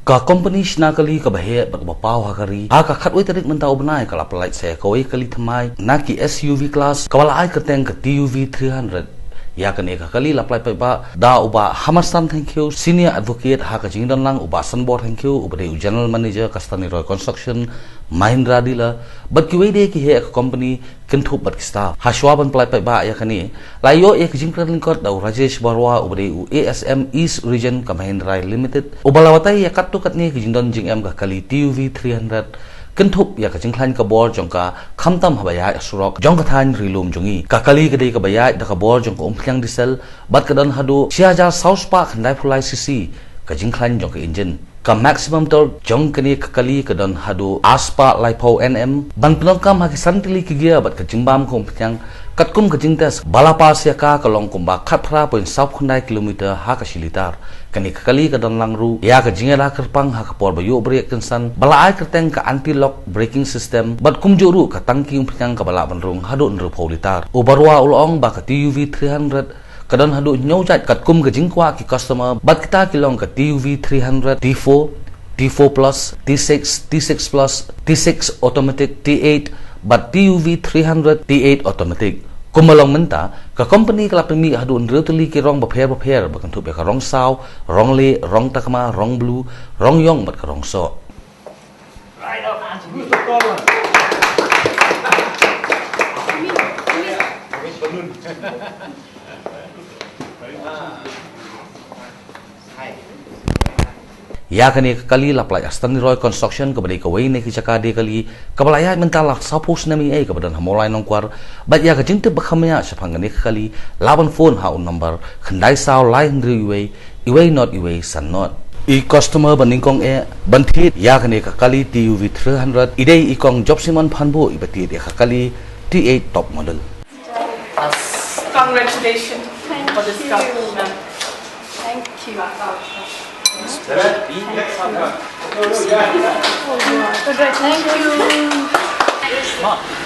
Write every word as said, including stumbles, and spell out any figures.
Ka company shna kali kaba heh bad kaba paw ha ka ri, ha ka khatwei tarik mynta u bnai ka la pyllait sa ïa kawei ka kali thymmai na ki S U V class kaba la ai kyrteng ka T U V three hundred. Ïa kane ka kali la pyllait paidbah da u Bah Hammerson Thangkhiew, Senior Advocate ha ka jingdon lang, u Bah Sanbor Thangkhiew uba dei u General Manager ka Stanley Roy Construction, Mahindra Dealer, bad kiwei de ki heh ka company, kynthup bad ki staff. Hashwa ban pyllait paidbah ïa kane, la ïoh ïa ka jingkren lyngkot da u Rajesh Barua uba dei u A S M East Region ka Mahindra Limited, uba la batai ïa katto katne ka jingdon jingem ka kali T U V three hundred, kynthup ïa ka jingkhlaiñ ka bor jong ka, khamtam haba ïaid surok jong ka thaiñ Ri Lum jong ngi. Ka kali ka dei kaba ïaid da ka bor jong ka umphniang diesel, bad ka don haduh shi hajar saw spah khyndai phew lai C C ka jingkhlaiñ jong ka engine. Ka maximum torque jong kane ka kali ka don haduh ar spah laiphew N M. Ban pyndonkam ha ki san tylli ki gear bad ka jingbam ka umphniang, katkum ka jingtest ba la pass ïa ka, ka long kumba khatphra point saw phew khyndai kilometer ha ka shi litar. Kane ka kali ka don lang ruh ïa ka jingïada kyrpang ha ka por ba ïoh brake kynsan, ba la ai kyrteng ka anti-lock braking system, bad kumjuh ruh ka tangki umphniang kaba lah ban rung haduh hynriewphew litar. U Barua u la ong ba ka T U V three hundred ka don haduh hynñiew jait katkum ka jingkwah ki customer, bad kita ki long ka T U V three hundred, T four, T four plus, T six, T six plus, T six automatic, T eight, bad T U V three hundred, T eight automatic. Kumba long mynta, ka company ka la pynmih haduh hynriew tylli ki rong bapher bapher, ba kynthup ïa ka rong saw, rong lieh, rong takma, rong blue, rong ïong bad ka rong soh. Ïa kane ka kali la pyllait ha Stanley Roy Construction kaba dei kawei na ki jaka die kali kaba la ïaid mynta la sawphew snem eiei, kaba don ha Mawlai Nongkwar. Bad ïa ka jingtip ba kham ïa shaphang kane ka kali, lah ban phone ha u number khyndai saw lai hynriew wei, wei not wei san not. I customer ba nyngkong eh ban thied ïa kane ka kali T U V three hundred i dei i Kong Jopsimon Phanbuh, iba thied ïa ka kali T eight top model. Congratulations for this cup, ma'am. Thank you. Thank you. Thank you.